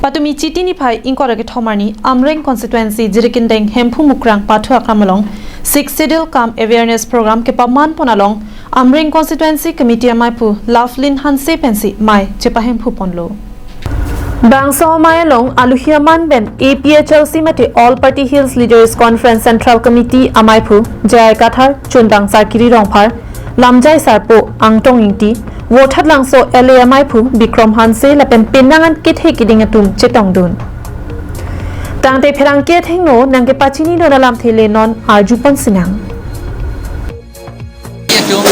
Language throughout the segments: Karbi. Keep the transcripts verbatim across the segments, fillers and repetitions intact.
Patumi Chiti niphai ingkoi ra kethom arni Amreng constituency Jirikindeng Hemphu Mukrang Pathu Akam along Sixth Schedule kam awareness program kepaman pon along Amreng constituency committee amaiphu Lovelyn Hanse pensi mei chepahemphu ponlo. Bangso amei along aluhi aman pen A P H L C mate All Party Hills Leaders Conference Central Committee amaiphu J I Kathar, Chundang Sarkiri Rongphar, Lamjai Sarpo, Angtong Ingti, Vothatlangso L A amaiphu Bikrom Hanse lapen penang an kethe keding atum chetongdun. Tangte pherangke athengno nangkepachinidun alamthe le non arjupon sinang. Atum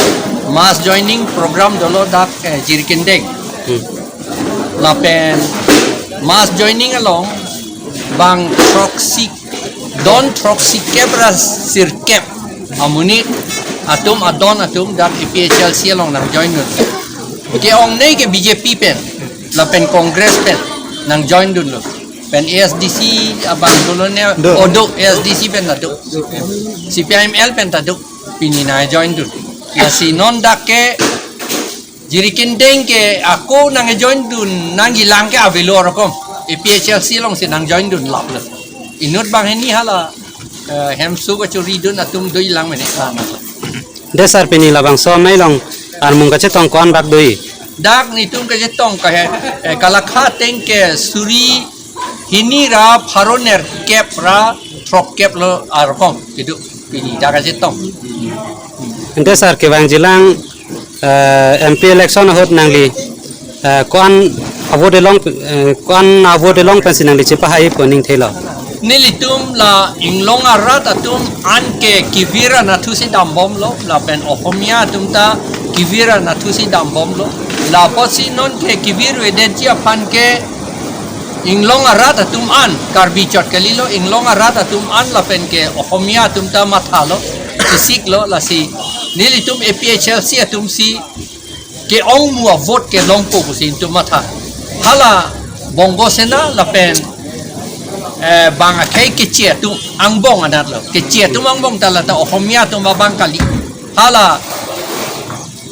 mass joining program dolo dak, eh, Jirikindeng. Hmm. Lapen mass joining along bang throksi, don throksikep ra sirkep amonit atum, adon atum dak A P H L C along nangjoindun. Ke-ongnei ke B J P pen lapen Congress pen nangjoindunlo. Pen A S D C abang dolo ne. Do. Odo A S D C pen ta do. C P I M L pen ta do. Pini nangjoindun. Lasi non dak ke Jirikindeng ke ako nangjoindun nangjilang ke avelo rokom. A P H L C alongsi nangjoindun laplo. Inut banghini hala, eh, hemso kachoridun atum dojilang mene. Dei sir, pini labangso amei along armung kachetong ko-an bak do-i? Dak netum kachetong kahe, eh, kalakha ateng ke suri hini ra pharo nerkep ra throkkep lo arkom kedo pini dak kachetong. Ante sir, kevangjilang, eh, M P election ahut nangli, eh, ko-an avote along, eh, ko-an avote along pensi nangli chepahai pu aning thelo? Nelitum la inglong arat atum an ke kevir anatthu si dambomlo, lapen Ohomia atum ta kevir anatthu si dambomlo. Lapotsi non ke kevir avedetji aphan ke inglong arat atum an, Karbi chot kalilo, inglong arat atum an lapen ke Ohomia atum ta mathalo, chisiklo, lasi nelitum A P H L C atum si ke-ong mu avote kelongpo pusi netum matha. Hala Bongo Sena lapen, eh, bang akhei keche atum angbong anatlo. Keche atum angbong ta lata Ohomia atum abang kali. Hala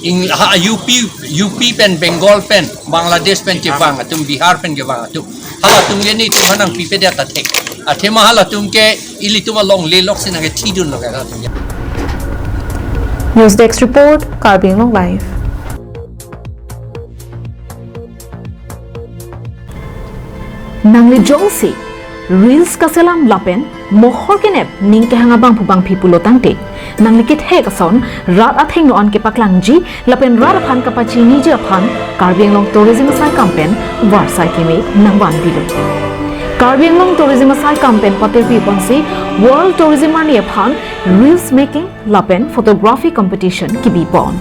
ing, ha, U P, U P pen, Bengal pen, Bangladesh pen kevang atum, Bihar pen kevang atum. Halatum ke netum aphan nangpipedet ta thek. Athema halatum ke ilitum alongle lok si nangkethidunlo ke halatum ke. News Desk Report, Karbi Anglong Live. Nangli jongsi reels kaselam lapen mohor kenep ning kehang abangphu bangphi pulo tangte, nangli kethek ason rat athengno an kepaklangji lapen rat aphan kapachiniji aphan Karbi Anglong Tourism asaikam pen varsai keme nangvanpilo. Karbi Anglong Tourism asaikam pen patirpi ponsi World Tourism arni aphan reels making lapen photography competition kebipon.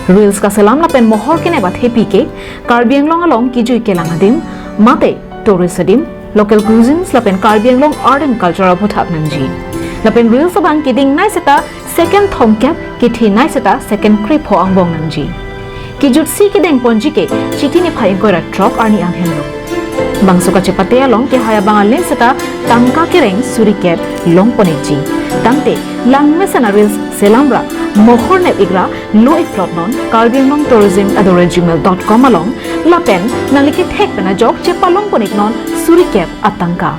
Reels kaselam lapen mohor kenep athepi ke Karbi Anglong along kejui kelang adim, mate tourist adim, local cuisines lapen Karbi Anglong art and culture aphuthak nangji. Lapen reels abang keding nei seta second thomkep, kethe nei seta second krepho angbong nangji. Kejutsi kedengponji ke Chiti niphai ingkoi ra throk arni an henlo. Bangso kachepate along kehai abang alen seta tangka kereng suri kep longpon-ikji. Tangte langmesen a-reels selam ra mohor nep-ik ra lo-ikplot non Karbi Anglong Tourism at the rate gmail dot com along lapen nangli kethek pen ajok chepalongpon-ik non suri kep atangka.